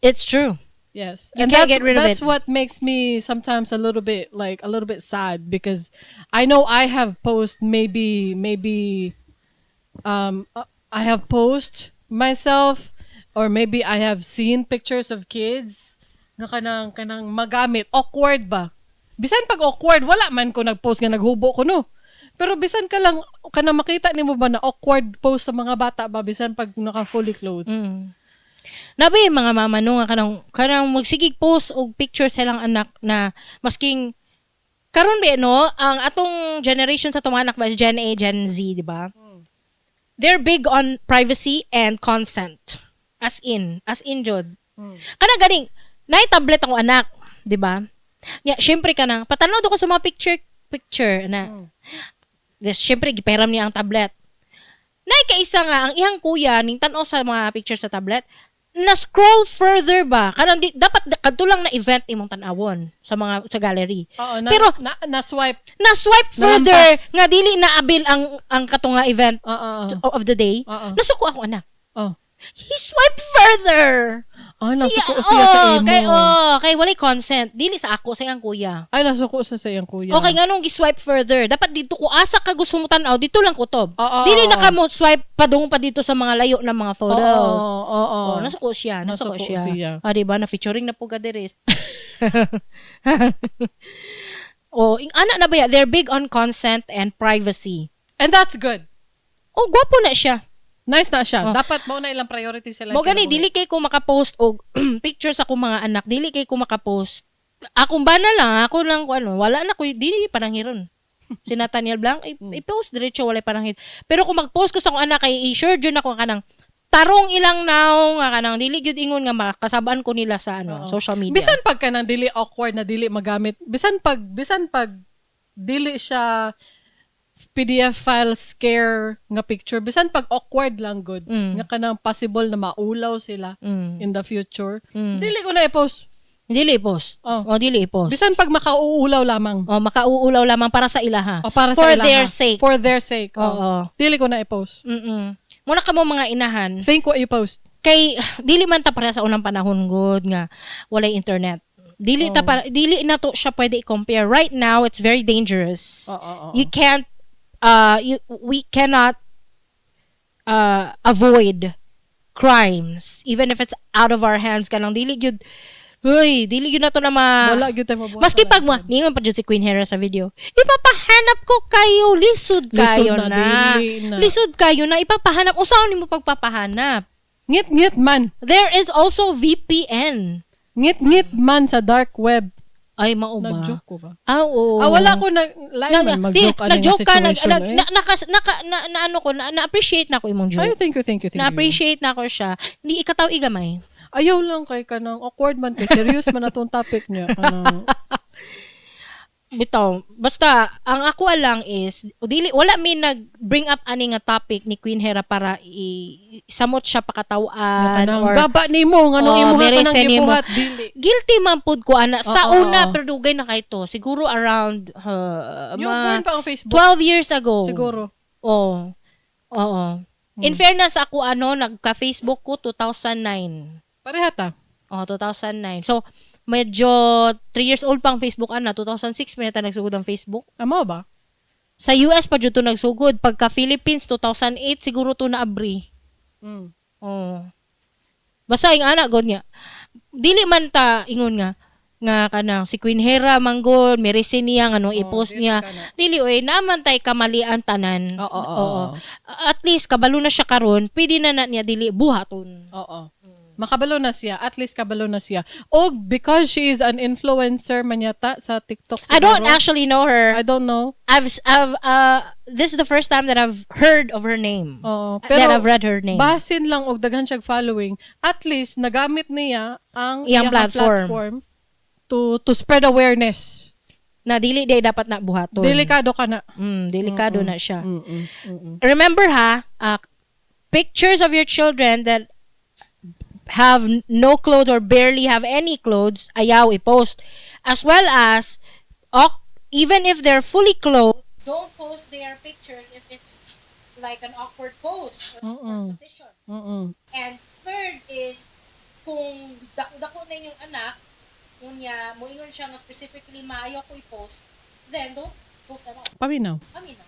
It's true. Yes. You And can't that's, get rid of that's it. what makes me sometimes a little bit sad because I know I have post maybe I have post myself or maybe I have seen pictures of kids na kanang magamit awkward ba, bisan pag awkward, wala man ko nagpost nga naghubo ko, no, pero bisan ka lang kanang makita nimo ba na awkward post sa mga bata ba, bisan pag naka fully clothed. Nabi mga mama no nga kanang magsigig post og picture sa ilang anak na masking karon ba, no, ang atong generation sa atong mga anak ba is Gen A, Gen Z, di ba? They're big on privacy and consent. As in jud. Kana ganing nay tablet ako anak, di ba? Nya syempre kanang patanaw do ko sa mga picture picture na. Yes, syempre giperam niya ang tablet. Nay kaisa nga ang iyang kuya ning tan-aw sa mga picture sa tablet, na scroll further ba kanang di, dapat kadto lang na event imong tan-awon sa mga sa gallery. Oo, na, Pero- na swipe. Na swipe further Nalampas. nga dili na abil ang kato nga event Oo. of the day. Oo. Nasuko ako anak. Oh. He swiped further. Ay, nasuko Yeah, siya sa oo, imo. Kay, oh, kay walay consent. Dili sa ako, sa iyang kuya. Ay, nasuko siya sa iyang kuya. Okay, nganong gi-swipe further? Dapat dito ko asa ka gusto mo tan-aw, dito lang kutob. Oo, Dili oo, na ka mo swipe padung pa dito sa mga layo na mga photos. Oo. Oh, nasuko siya, nasuko Nasuko siya. siya. Ah, di ba? Na featuring na po ka diri. Oh, ing ana na ba ya? They're big on consent and privacy. And that's good. Oh, gwapo na siya. Nice na siya. Oh. Dapat mao na ilang priority sila. Mo gani dili kay ko makapost og picture sa akong mga anak, dili kay ko makapost. Akong bana lang, ako lang ko ano, wala na ko dili pananghiron. Si Nathaniel Blanc, i-post diretso walay pananghid. Pero kung mag-post ko sa akong anak kay i-sure jud ako kanang tarong ilang naong nga kanang dili jud ingon nga makasabaan ko nila sa ano, social media. Bisan pag kanang dili awkward na dili magamit, bisan pag dili siya PDF file scare nga picture, bisan pag awkward lang good, nga kanang possible na maulaw sila in the future, dili ko na i-post. Dili i-post. Oh. Oh, dili i-post. Bisan pag makauulaw lamang. Oh, makauulaw lamang para sa ilaha. O, para For sa ilaha. their sake. For their sake. Oh. Oo. Dili ko na i-post. Muna ka mo mga inahan. Think what you post. Kay dili man ta pareha sa unang panahon good nga walay internet. Dili ta para, dili na to siya pwede i-compare. Right now, it's very dangerous. Oo. You can't you we cannot avoid crimes even if it's out of our hands, kanang dili gyud. Uy, dili gyud na to na ma Wala gyud tayo mabuhat. Maski pag mo, ningon pa jud si Queen Hera sa video, "Ipapahanap ko kayo, lisod Lisod kayo na, na." dili na. Lisod kayo na, ipapahanap. Usaon nimo pagpapahanap? Ngit-ngit man. There is also VPN. Ngit-ngit man sa dark web. Ay, mao ba? Nag-joke ko ba? Ah, oo. Ah, wala ko nag lain man mag-joke ani nga Nag-joke ka, situation. Eh. Na, naka, naka, na, na, ano ko, na-appreciate na ako imong joke. Ay, thank you, thank you, thank you. Na-appreciate na ako siya. Hindi ikataw igamay. Ayaw lang kay kanang awkward man kay serious man atong topic niya kanang. Bitaw, basta ang ako lang is dili wala mi nag-bring up ani nga topic ni Queen Hera para i samot siya pakataw-an kanang or gaba nimo nganong Oh, imuha ka mere nang sa nimo. gibuhat dili. Guilty man pud ko ana sa una, oo. pero dugay na kay to. Siguro around Newborn mga pa ang Facebook 12 years ago. siguro. Oo. Oo. In fairness ako ano, nagka-Facebook ko 2009. Pareha ta. Oh, 2009. So, medyo 3 years old pang Facebook ana, 2006 man yata nagsugod ang Facebook. Amo ba? Sa US pa jud to nagsugod. Pagka Philippines 2008 siguro to naabri. Oh. Basta ing ana god nga. Dili man ta ingon nga nga kanang si Queen Hera manggol, merese niya nga nung Oh, i-post dili niya. ka na. Dili oy, naman tay kamalian tanan. Oo. At least kabalo na siya karon, pwede na na niya dili buhaton. Oo. Makabalo na siya. At least kabalo na siya. Og because she is an influencer man yata sa TikTok I don't siguro. actually know her. I don't know. I've this is the first time that I've heard of her name. Oo. That Pero I've read her name. basin lang og daghan siyang following, at least nagamit niya ang Iyang iyang platform. platform to spread awareness. Na dili day dapat na buhaton. Delikado ka na. Delikado na siya. Remember ha, pictures of your children that have no clothes or barely have any clothes, ayaw i-post. As well as, even if they're fully clothed, don't post their pictures if it's like an awkward pose or awkward position. And third is, kung dako-dako na inyong anak, unya, moingon siya nga specifically maayo ko i-post, then don't post at all. Paminaw. Kami na.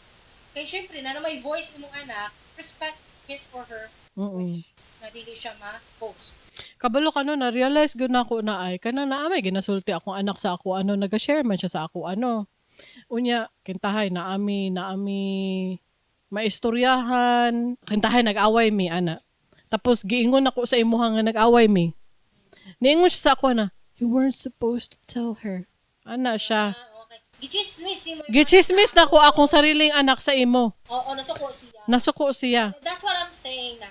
Kay syempre, na may voice imong anak, respect his or her wish na dili siya ma-post. Kabalo ka no, na-realize gud na ako na ay, kana na may ginasulti akong anak sa ako ano, naga-share man siya sa ako ano. Unya, kintahay, naami, maistoryahan, kintahay, nag-away mi, ana. Tapos, giingon ako sa imuha nga nag-away mi. Niingon siya sa ako na, "You weren't supposed to tell her." Ana siya. Ah, okay. Gichismis imo. Gichismis na ko akong sariling anak sa imo. Oo, nasuko siya. Nasuko siya. That's what I'm saying na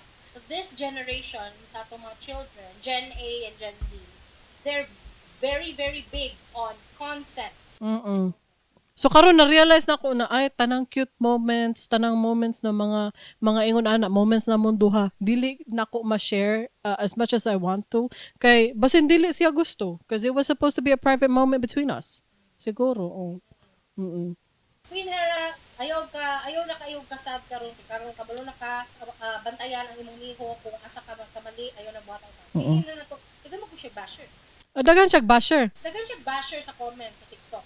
this generation sa atong mga children, Gen A and Gen Z, they're very, very big on consent. So karon na-realize na ko na ay tanang cute moments, tanang moments na mga ingon ana, moments na munduha, dili nako ma-share as much as I want to kay basin dili siya gusto because it was supposed to be a private moment between us. Siguro, oh. Queen Hera, ayaw ka, ayaw na kayo kasad karon kay karon kabalo na ka bantayan ang imong miho kung asa ka kamali, ayaw na buhat sa. Dili na nato. Daghan mo ko siya basher. Ah, daghan siya basher. Daghan siya basher sa comment sa TikTok.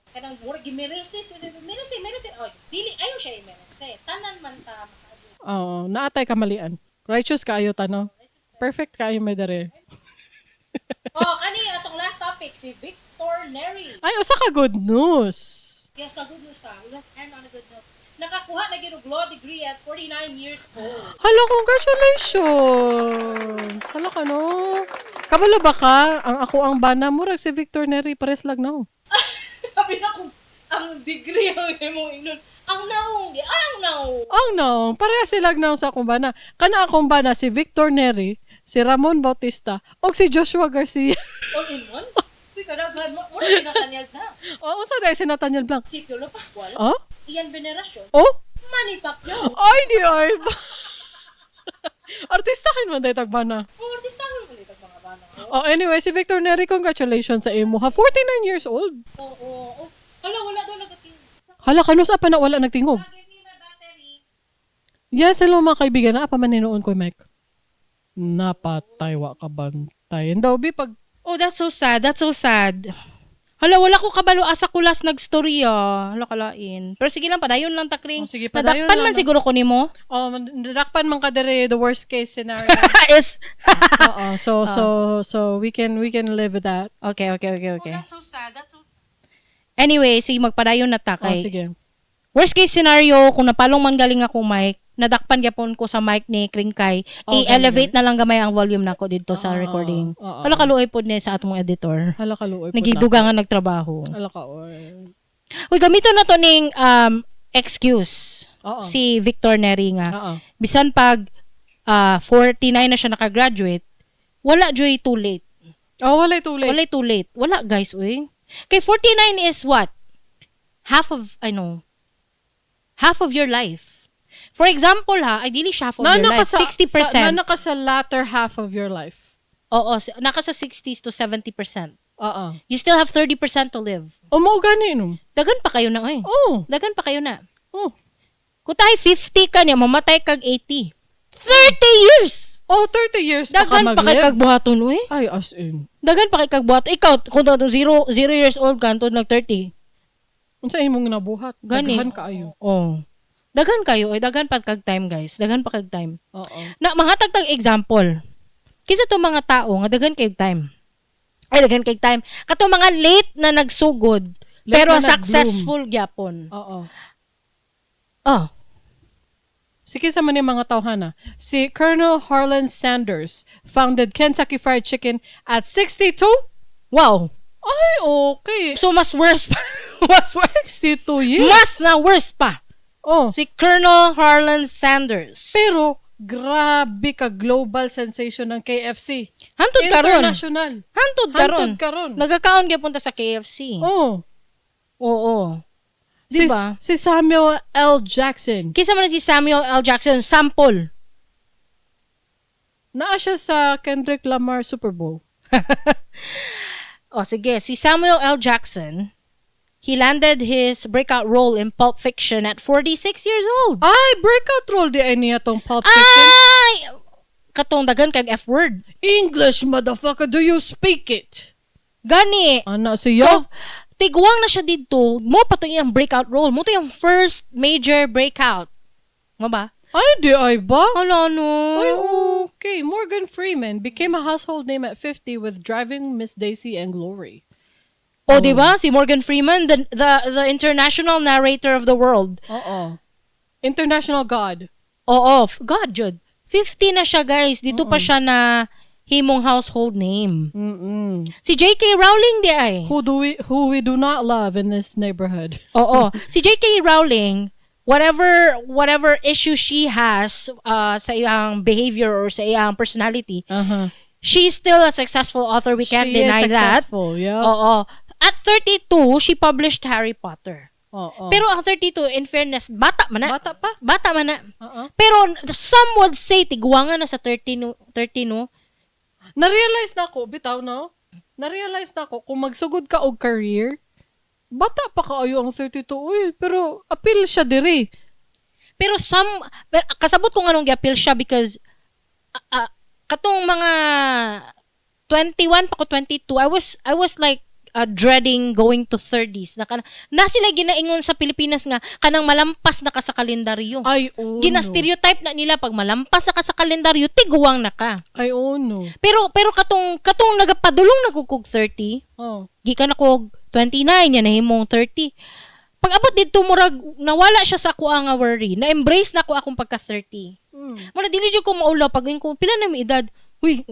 Kanang murag gimerese, merese, merese. Oy, dili ayaw siya imerese. Tanan man ta makaagi. Oo, naatay kamalian. Righteous kaayo ta, no? Perfect kaayo may dere. Oh, kani atong last topic si Victor Neri. Ay, usa ka good news. Yes, sa good news ta. Let's end on a good note. Nakakuha na gyud og law degree at 49 years old. Hala, congratulations! Hala ka, no? Kabalo ba ka? Ang ako ang bana, murag si Victor Neri, pares lag no. Sabi na kung ang degree ang imong ingnon. Ang naong, di ang naong. Oh no, parehas sila na sa akong bana. Kana akong bana si Victor Neri, si Ramon Bautista, o si Joshua Garcia. All in one. Uy, kadaghan mo. Mura si Nathaniel na. O, unsa dahil si Nathaniel Blanc? Si Piolo Pascual. Oh? Ian Veneracion. Oh? Manny Pacquiao. Ay, di ay. Artista kin man dahil tagbana. Oh, artista ko ulit ang mga bana. Oh, anyway, si Victor Neri, congratulations sa imo ha. 49 years old. Oo. Oh, wala, wala daw nagating. Hala, kanus pa na wala nagtingog. Give me my battery. Yes, hello mga kaibigan. Naa pa man hinuon ko, Mike. Napatay, wa ka bantay. And daw, bi, pag Oh, that's so sad. That's so sad. Hala, wala ko kabalo asa ko last nag-story ah. Hala, kalain. Pero sige lang, padayon lang takring. Oh, sige, padayon Nadakpan lang, man no? siguro ko nimo. Oh, nadakpan man ka dere, the worst case scenario. Is Oo, so we can live with that. Okay. Oh, that's so sad. That's so sad. Anyway, sige magpadayon na ta Oh, kay. sige. Worst case scenario, kung napalong man galing ako, Mike, Nadakpan gyapon ko sa mic ni Kringkay. Oh, I-elevate na lang gamay ang volume nako dito sa Oo, recording. oo. Hala, kaluoy pod ni sa atong editor. Hala, kaluoy pod. Nagiduga nga nagtrabaho. Hala ka, oy. Uy, gamito na to ning excuse. Si Victor Neri nga. Bisan pag 49 na siya nakagraduate, wala joy too late. Oh, walay too late. Wala too late. Wala, guys, uy. Kay 49 is what? Half of, I know, half of your life. For example ha, ay dili siya half of your Nana ka life. sa, 60%. Sa, nana ka sa latter half of your life. Oo, naka sa 60s to 70%. Oo. You still have 30% to live. O mo gani no. Dagan pa kayo na, oy. Oh. Dagan pa kayo na. Oh. Kung tayo 50 ka niya, mamatay kag 80. 30 years! Oh, 30 years pa ka Dagan pa kay mag-live. kag buhaton, uy. Ay, as in. Dagan pa kay kag buhaton. Ikaw, kung 0 years old ka, antod nag 30. Unsa imong nabuhat? Gani. Daghan kaayo. Oh. Dagan kayo, oy, dagan pa kag time, guys. Dagan pa kag time. Oo. Na mahatag tag example. Kinsa to mga tao nga dagan kay time? Ay, dagan kay time. Kato mga late na nagsugod Late pero na nag-bloom. successful gyapon. Oo. Oh. Sige sa man yung mga tawhana. Si Colonel Harlan Sanders founded Kentucky Fried Chicken at 62? Wow. Ay, okay. So mas worse pa. Mas worse. 62 years? Mas na worse pa. Oh. Si Colonel Harlan Sanders. Pero, grabe ka global sensation ng KFC. Hantod karon. International. Hantod karon. Hantod karon. Nagakaon gyapon ta sa KFC. Oh. Oo. Di ba? Si Samuel L. Jackson. Kinsa man si Samuel L. Jackson sample. Naa siya sa Kendrick Lamar Super Bowl. O sige, si Samuel L. Jackson, he landed his breakout role in Pulp Fiction at 46 years old. Ay, breakout role di ay niya tong Pulp Fiction. Ay! Katong dagan kag F word. English, motherfucker, do you speak it? Gani. Ana siya? So, tiguang na siya dito. Mo pa to iyang breakout role. Mo to yung first major breakout. Mo ba? Ay, di ay ba? Hala, no. Ay, okay. Morgan Freeman became a household name at 50 with Driving Miss Daisy and Glory. O, di ba? Si Morgan Freeman, the international narrator of the world. Oo. International God. Oo, God, jud. 50 na siya, guys. Dito pa siya na himong household name. Si J.K. Rowling di ay. Who we do not love in this neighborhood. Oo. Si J.K. Rowling, whatever issue she has sa iyang behavior or sa iyang personality, she's still a successful author. We can't She is deny that. successful, yeah. Oo. At 32, she published Harry Potter. Oo. Pero ang 32, in fairness, bata man na. Bata pa. Bata man na. Oo. Pero some would say tiguangan na sa 30 no, 30 no. Na-realize na ako, bitaw no? Na-realize na ako, kung magsugod ka og career, bata pa kaayo ang 32, uy, pero appeal siya diri. Pero kasabot ko nganong gi-appeal siya because katong mga 21 pa ko, 22, I was like dreading going to 30s na kana na sila ginaingon sa Pilipinas nga kanang malampas na ka sa kalendaryo. Ay, oh, no. Gina-stereotype na nila pag malampas na ka sa kalendaryo, tiguang na ka. Ay, oh, no. Pero pero katong nagapadulong na kog 30, gikan ako 29 yan nahimong 30. Pag abot didto, murag nawala siya sa ako nga worry. Na-embrace na ko akong pagka 30. Muna dili jud ko maulaw pag ko pila na mi edad. Uy,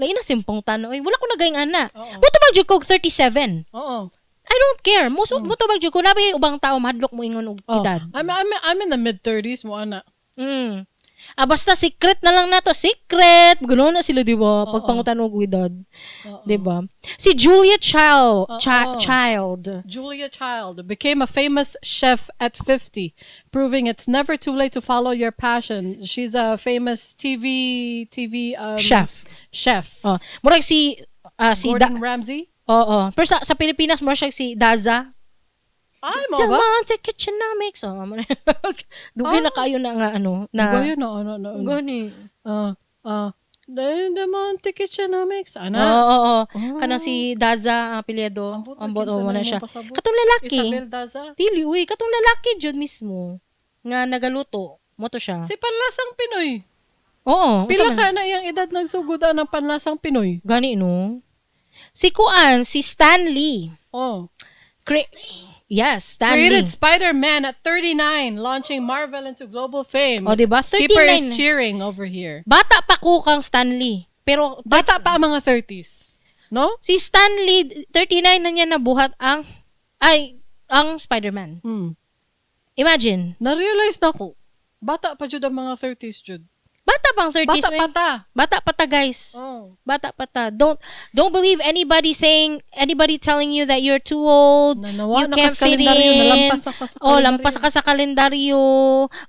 lain na simpong tano. Uy, wala ko nagaing ana. Motubag jud ko og 37. I don't care. Mo so, motubag jud ko na ba yung ubang tao mahadlok mo ingon og edad. I'm in the mid-30s mo, ana. Ah, basta secret na lang nato. Secret. Ganoon na sila, di ba? Pag pangutan og edad. Di ba? Si Julia Child. Child. Julia Child became a famous chef at 50, proving it's never too late to follow your passion. She's a famous TV Chef. Chef. Oh, murag si Gordon Ramsay. Oo. Pero sa Pilipinas murag siya si Daza. Ay, mo ba? Diamante Kitchenomics. Oh, mo na. Dugay na kayo na nga ano na. Gayo na, ano, ano, ano. Gani. Diamante Kitchenomics. Oo, Ana. oo, oo. Kanang si Daza ang apelyido. Ambot, Ambot, kinsa oo, na na imong siya. pasabot? Katong lalaki. Isabel Daza. Dili, uy, katong lalaki jud mismo nga nagaluto. Mo to siya. Si Panlasang Pinoy. Oo. Pila Unsa man? ka na iyang edad nagsugod ang Panlasang Pinoy? Gani no. Si Kuan, si Stanley. Oh. Yes, Stan Lee. Created Spider-Man at 39, launching Marvel into global fame. O, diba? 39. Keeper is cheering over here. Bata pa ko kang Stan Lee. Pero Bata pa ang mga 30s. No? Si Stan Lee, 39 na niya nabuhat ang Spider-Man. Imagine. Na-realize na ko. Bata pa jud ang mga 30s jud. Bata pang 30s. Bata pa man. ta. Bata pa ta, guys. Oh. Bata pa ta. Don't believe anybody saying, anybody telling you that you're too old, Nanawa you na ka can't sa fit kalendaryo, in. Nalampas ako sa Oh, kalendaryo. lampas ka sa kalendaryo.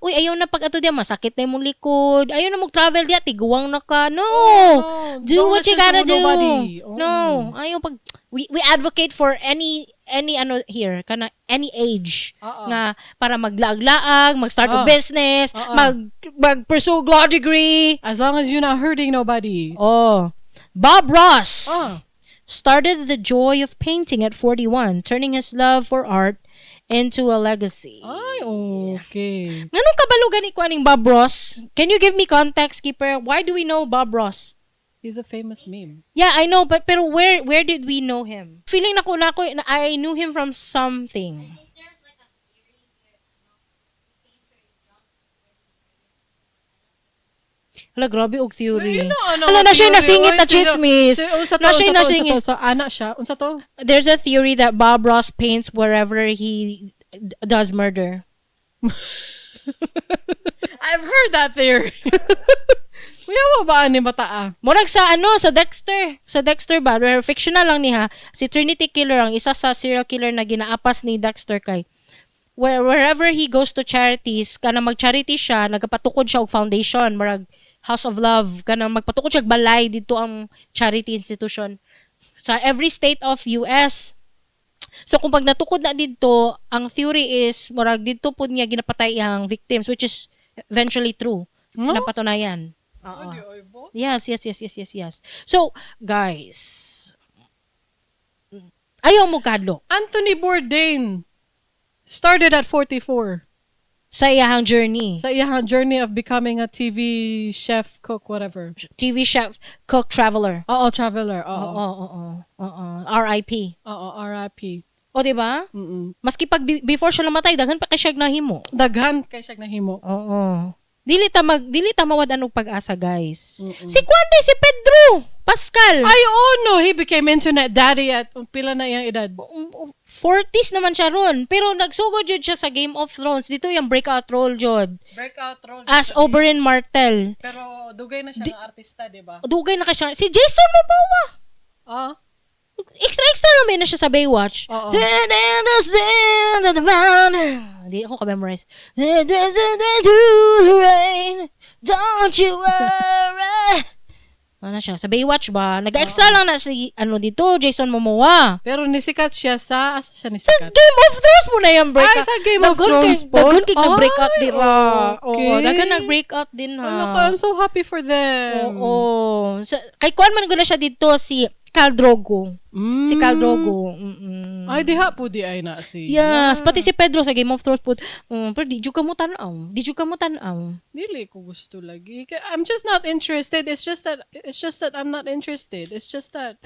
Uy, ayaw na pag ato diya, masakit na imong likod. Ayaw na mag-travel diya, tiguang na ka. No. Oh, Do don't what you listen to gotta do. nobody. Oh. No, ayaw pag we advocate for any ano here, kana any age Oo. nga para maglaag-laag, mag-start a Oo. business, Oo. mag pursue law degree. As long as you're not hurting nobody. Oh. Bob Ross Oh. started the joy of painting at 41, turning his love for art into a legacy. Ay, okay. Nganong kabalo gani ko aning Bob Ross? Can you give me context, Keeper? Why do we know Bob Ross? He's a famous meme. Yeah, I know, but pero where did we know him? Feeling nako na I knew him from something. I think there's like a theory where ano, he pays her in drugs when he Hala, grabe og theory. Ayun na, ano, Hala, na siya theory. nasingit Oy, na chismis. Unsa to, Na siya unsa to, unsa nasingit. to? So, ana siya. Unsa to? There's a theory that Bob Ross paints wherever he does murder. I've heard that theory. Kuya mo ba ani bata ah? Murag sa ano, sa Dexter. Sa Dexter ba? Where fictional lang niya. Si Trinity Killer ang isa sa serial killer na ginaapas ni Dexter kay wherever he goes to charities, kana mag-charity siya, nagapatukod siya og foundation, murag House of Love, kana magpatukod siya og balay dito ang charity institution sa every state of US. So kung pag natukod na didto, ang theory is murag didto pud niya ginapatay ang victims, which is eventually true. No? Napatunayan. Oo. Yes. So, guys, ayaw mo kadlok Anthony Bourdain started at 44 sa iyahang journey. Sa iyang journey of becoming a TV chef, cook, whatever. TV chef, cook, traveler. Oo, traveler. Oo. Oo. RIP. Oo, RIP. O, di ba? Maski pag before siya namatay, daghan pa kay siya nahimo. Daghan kay siya nahimo. Oo. Dili ta mawad-an og pag-asa, guys. Si Juan si Pedro Pascal. Ay, oh no, he became internet daddy at pila na iyang edad. 40s naman siya ron. Pero nagsugod jud siya sa Game of Thrones. Dito yung breakout role jud. Breakout role. As Oberyn Martell. Pero dugay na siya ng artista, di ba? Dugay na ka siya. Si Jason Momoa. Ah, Extra extra naman na siya sa Baywatch. Oo. Hindi ako ka-memorize. Don't you worry. Ano siya? Sa Baywatch ba? Nag-extra lang na si, ano dito, Jason Momoa. Pero nisikat siya sa, asa siya Sa nisikat? Game of Thrones mo na yung breakout. Ay, sa Game of Thrones po? Daghan kay nag-breakout Ay, din ra. okay. Oo, daghan nag-breakout din ha. Ano ko, I'm so happy for them. Oo. Sa, kay kuan man gud na siya dito si Khal Drogo. Si Khal Drogo. Ay, diha po di ay na si. Yes, pati si Pedro sa Game of Thrones po. Pero di jud ka mo tan-aw. Di jud ka mo tan-aw. Dili ko gusto lagi. I'm just not interested. It's just that I'm not interested. It's just that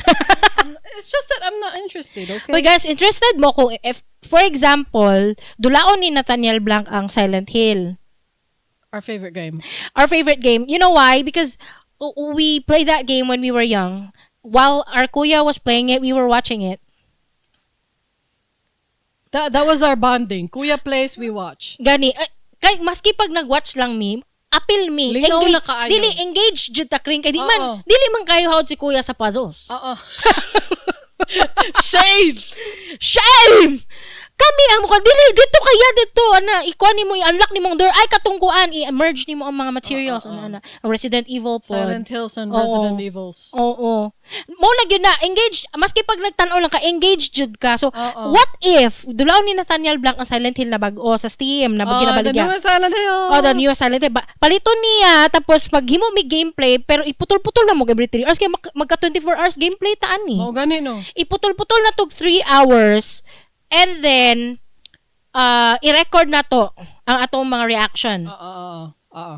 I'm not interested, okay? Hoy guys, interested mo kung if, for example, dulaon ni Nathaniel Blanc ang Silent Hill. Our favorite game. Our favorite game. You know why? Because we played that game when we were young. While our kuya was playing it, we were watching it. That was our bonding. Kuya plays, we watch. Gani, eh, kay maski pag nag-watch lang mi, apil mi. Lingaw na kaayo. Dili engage jud ta kring kay di man Oo. dili man kayo hawod si kuya sa puzzles. Oo. Shade! Shame! Kami ang mukha dili dito kaya dito ana ikuan nimo i-unlock nimong door ay katungkuan i-merge nimo ang mga materials Oo, oo. ana ana. Ang Resident Evil po. Silent Hills and Oo. Resident Evils. Oo. Mo na gyud na engage maski pag nagtan-aw lang ka, engage jud ka. So Oo. what if dulaon ni Nathaniel Blanc ang Silent Hill na bag-o sa Steam na Oh, the ginabaligya? newest Silent Hill. Oh, the new Silent Hill. Paliton niya, tapos maghimo mi gameplay, pero iputol-putol na mo every 3 hours. Kaya magka 24 hours gameplay taan ni. Oh, gani no. Iputol-putol na tog 3 hours, and then, i-record na to ang atong mga reaction. Oo, oo, oo.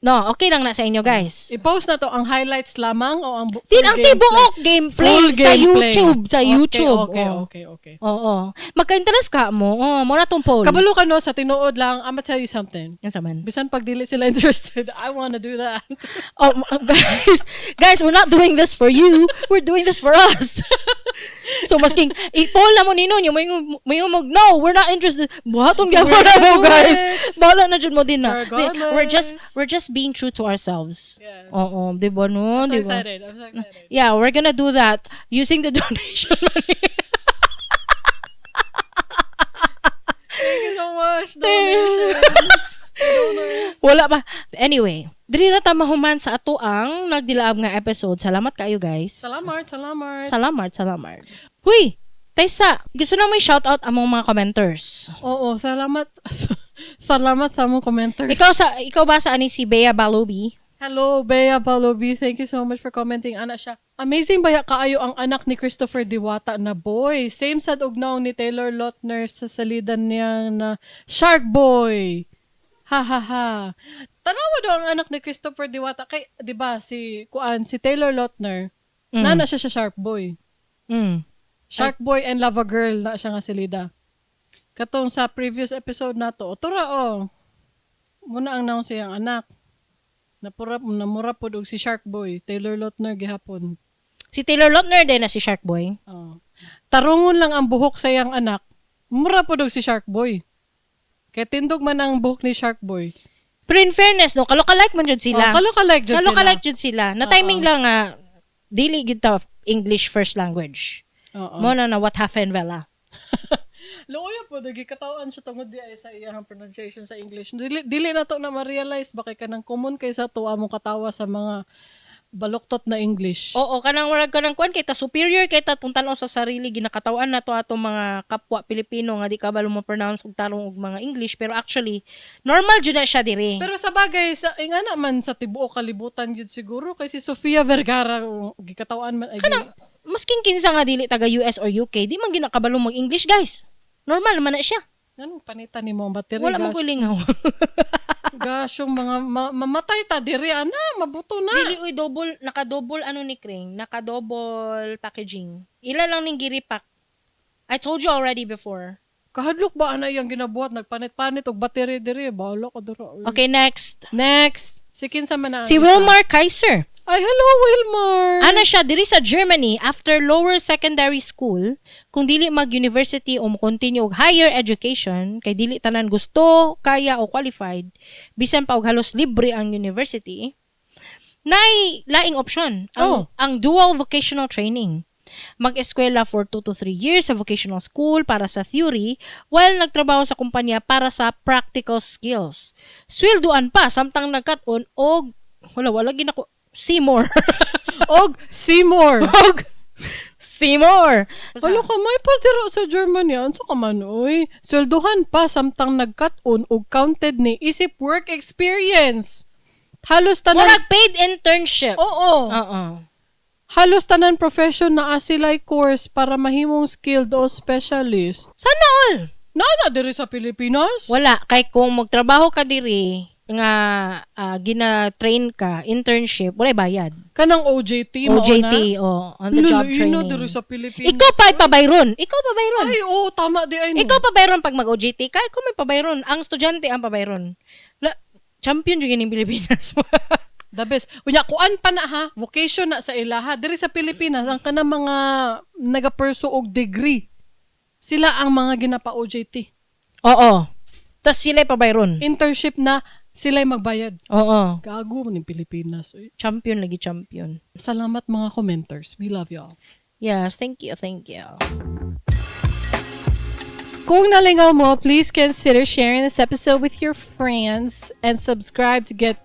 No, okay lang na sa inyo, guys. I-post na to ang highlights lamang o ang Din full ang gameplay? tibuok gameplay Full sa gameplay. YouTube, sa Okay, YouTube. Okay, Oo. okay. Oo. Magka-interest ka mo. Oh, mo na tong poll. Kabalo ka no, sa tinuod lang, I'ma tell you something. Yan sa man. Bisan pag dili sila interested, I wanna do that. Oh, guys, guys, we're not doing this for you. We're doing this for us. So masking i-poll na mo nino nyo, may mag no, we're not interested. Buhaton gyud mo na mo, guys. Bahala na jud mo din na. We're just Regardless. We're just being true to ourselves. Yes. Oo, di ba no? I'm so Di ba? excited. I'm so excited. Yeah, we're gonna do that using the donation money. Thank you so much. Donations. Donors. Wala pa. Anyway, diri ra ta mahuman sa ato ang nagdilaab nga episode. Salamat kayo, guys. Salamat, salamat. Salamat, salamat. Huy, Taysa, gusto na mo i-shoutout among mga commenters. Oo, salamat. Salamat sa among commenters. Ikaw ba sa ani si Bea Balobi? Hello, Bea Balobi. Thank you so much for commenting. Ana siya. Amazing baya kaayo ang anak ni Christopher Diwata na boy. Same sad og naong ni Taylor Lautner sa salidan niya na Shark Boy. Ha ha ha. Tanawa daw ang anak ni Christopher Diwata kay 'di ba si kuan si Taylor Lautner. Nana siya sa Shark Boy. Shark Boy and Lava Girl na siya nga silida. Katong sa previous episode nato, tura oh. Muna ang naong siyang anak. Napura, namura pod og si Shark Boy, Taylor Lautner gihapon. Si Taylor Lautner din na si Shark Boy. Oh. Tarungon lang ang buhok sa iyang anak. Mura pod og si Shark Boy. Kay tindog man ang buhok ni Shark Boy. Pero in fairness, no, kalokalike man jud sila. Oh, kalokalike jud sila. Kalokalike jud sila. Na timing Oo. lang nga dili gyud ta English first language. Oo. Mo na na what happened Vela. Luoya po, gikatawan siya tungod di ay sa iyang pronunciation sa English. Dili, dili na to na ma-realize ba kay kanang common kay sa tuwa mong katawa sa mga baluktot na English. Oo, kanang murag kanang kuan kay ta superior kay ta tung tan-aw sa sarili, ginakatawan na to atong mga kapwa Pilipino nga di kabalo mo pronounce og tarong og mga English, pero actually normal jud na siya diri. Pero sa bagay sa ingana man sa tibuok kalibutan gyud siguro kay si Sofia Vergara oh, gikatawan man ay Kanang masking kinsa nga dili taga US or UK, di man ginakabalo mag English, guys. Normal man na siya. Anong panita nimo ang battery? Wala man Gosh, ko lingaw. gosh, yung mga mamatay ta diri ana, mabuto na. Dili uy, double naka-double ano ni Kring, naka-double packaging. Ila lang ning giripak. I told you already before. Kahadlok ba ana iyang ginabuhat nagpanit-panit og battery diri, bahala ka dira. Uy. Okay, next. Next, si kinsa man na ang Si isa? Wilmar Kaiser. Ay, hello Wilmar. Ano siya diri sa Germany after lower secondary school, kung dili mag-university o mo-continue og higher education kay dili tanan gusto, kaya o qualified, bisan pa og halos libre ang university, nay laing option ang, Oh. ang dual vocational training. Mag-eskwela for 2 to 3 years sa vocational school para sa theory while nagtrabaho sa kumpanya para sa practical skills. Swelduan pa samtang nagkat-on og wala wala ginako Seymour. Og Seymour. Og Seymour. Wala ka may pasdero sa Germany. Unsa ka man oy? Swelduhan pa samtang nagkat-on og counted ni isip work experience. Halos tanan Murag paid internship. Oo. Oo. Halos tanan profession na asilay course para mahimong skilled o specialist. Sana all. Naa na diri sa Pilipinas? Wala kay kung magtrabaho ka diri nga gina-train ka, internship, walay bayad. Kanang OJT mao OJT na. o on the job Lalaina training. diri sa Pilipinas. Ikaw pa ipabayron. Ikaw pabayron. Ay, oo, tama di ay no. Ikaw pabayron pag mag-OJT ka, ikaw may pabayron. Ang estudyante ang pabayron. La, champion jud ning Pilipinas. The best. Unya kuan pa na ha, vocation na sa ilaha. Diri sa Pilipinas ang kanang mga naga-pursue og degree. Sila ang mga ginapa OJT. Oo. Tapos sila pabayron. Internship na sila'y magbayad. Oo. Gago man yung Pilipinas. Uy. Champion lagi champion. Salamat mga commenters. We love y'all. Yes, thank you, thank you. Kung nalingaw mo, please consider sharing this episode with your friends and subscribe to get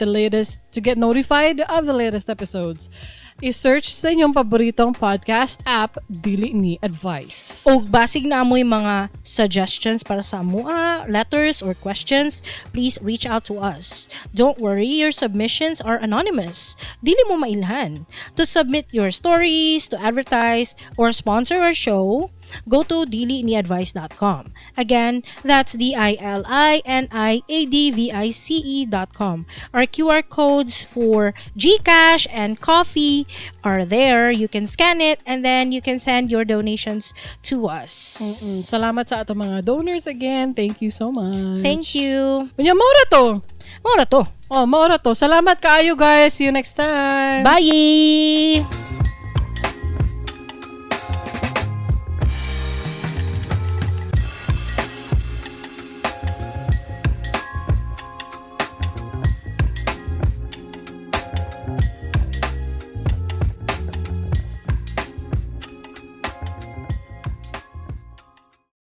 notified of the latest episodes. I-search sa inyong paboritong podcast app, Dili Ni Advice. Og basig na amoy mga suggestions para sa amua, letters or questions, please reach out to us. Don't worry, your submissions are anonymous. Dili mo mailhan. To submit your stories, to advertise, or sponsor our show, Go to diliniadvice.com. Again, that's diliniadvice.com. Our QR codes for GCash and Ko-fi are there. You can scan it and then you can send your donations to us. Salamat sa ato mga donors again. Thank you so much. Thank you. Unya, mao ra to. Mao ra to. Oh, mao ra to. Salamat kaayo, guys. See you next time. Bye!